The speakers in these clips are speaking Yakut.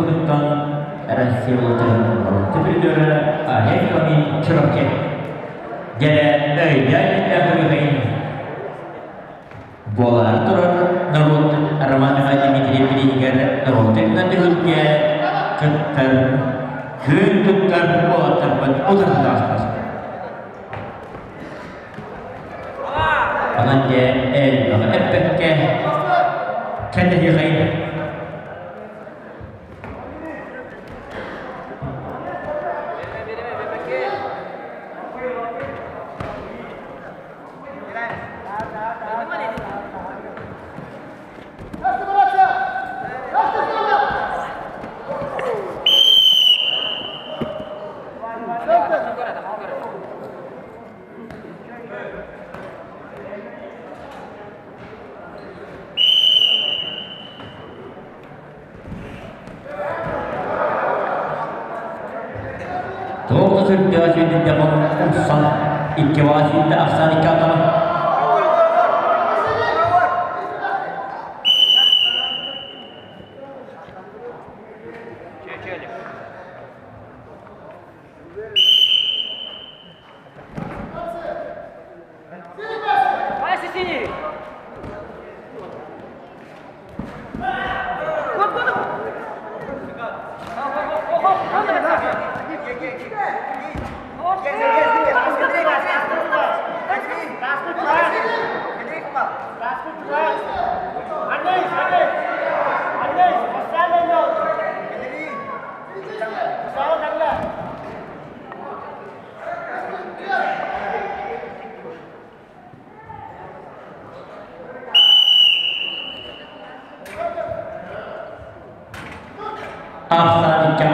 курдуктан Россия улуутарын боруонса призера Олег Фомин Чурапчы. Дьэ, өйдөөн көрүхэйин буолаары турар норуот Роман Дмитриев бирииһигэр норуотун түһүлгэ кыттар, күөн туттар уолаттарбыт утарылаахтар. Онон дьэ элбэҕи эппэккэ кэтэһиэхэйин. Туох да сүрдээх сүүрдүбүтэ умсан икки баҕа сүүрдэ ахсаан икки атаҕын. Вася синий! Ахсаан икки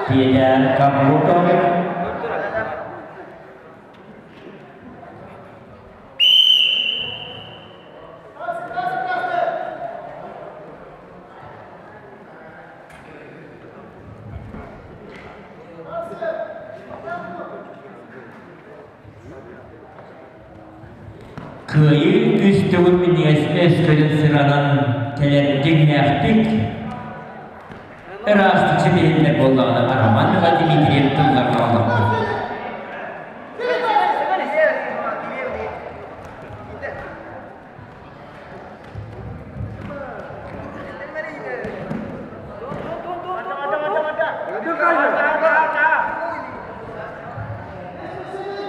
Петя Каблуков. Кыайыы үс төгүл минньигэс өскөтүн сыранан кэлэр дьиҥнээхтик ыраастык ситиһиллэр буоллаҕына Роман Дмитриев тылларга олорбут.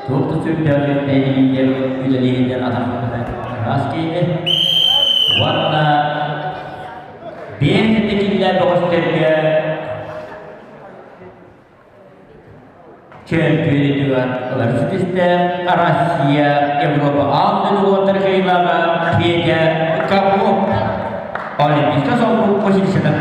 Туох да сүрдээх эйигин үлэлииринэн атахпытынан араас киһини уонна биэс этикиллэр бөҕөстөргө Чөмпүйүөнүтүгэр ылар ситистэ Россия, Европа аан дойду уоттар кыайыылааҕа Петя Каблук Олимпийскай солбук позицията.